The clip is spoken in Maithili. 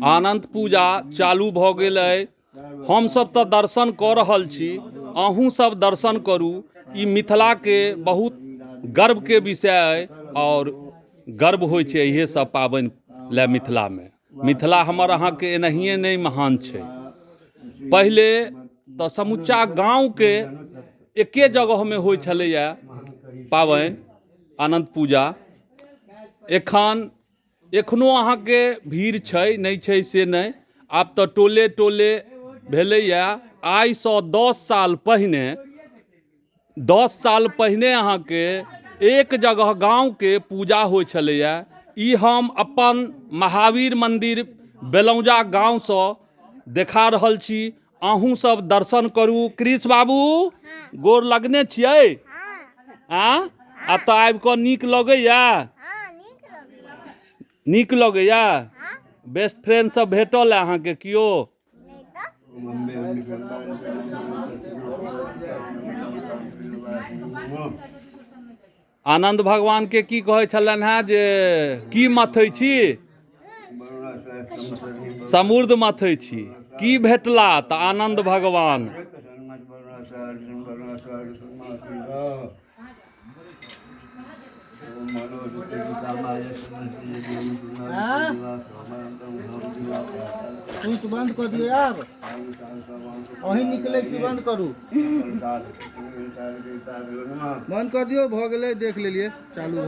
अनन्त पूजा चालू भऽ गेल अइ। हमसभ तऽ दर्शन कऽ रहल छी, अहूँ सब दर्शन करू। ई मिथिलाके बहुत गर्वके विषय अइ आओर गर्व होइ छै इहे सब पाबनि लए मिथिलामे। मिथिला हमर अहाँके एनाहिए नहि महान छै। पहिले तऽ समुच्चा गाँवके एके जगहमे होइ छलैए पाबनि अनन्त पूजा। एखन एखनो अहाँके भीड़ छै, नहि छै से नहि, आब तऽ टोले टोले भेलैए। आइसँ 10 साल पहिने, 10 साल पहिने अहाँके एक जगह गाँवके पूजा होइ छलैए। ई हम अपन महावीर मन्दिर बेलौजा गाँवसँ देखा रहल छी, अहूँ सब दर्शन करू। कृष बाबू गोर लगने छियै? आँ, एतऽ आबि कऽ नीक लगैया? नीक लगैया? बेस्ट फ्रेंड सब भेटल है अहाँके केओ? आनन्द भगवान के की कहै छलनि हेँ जे की मथै छी? समुद्र मथै छी। की भेटला? तऽ आनन्द भगवान। स्विच बंद कऽ दियौ। आब अहीं निकलै छी, बंद करू, बंद कऽ दियौ। भऽ गेलै, देख लेलियै, चालू।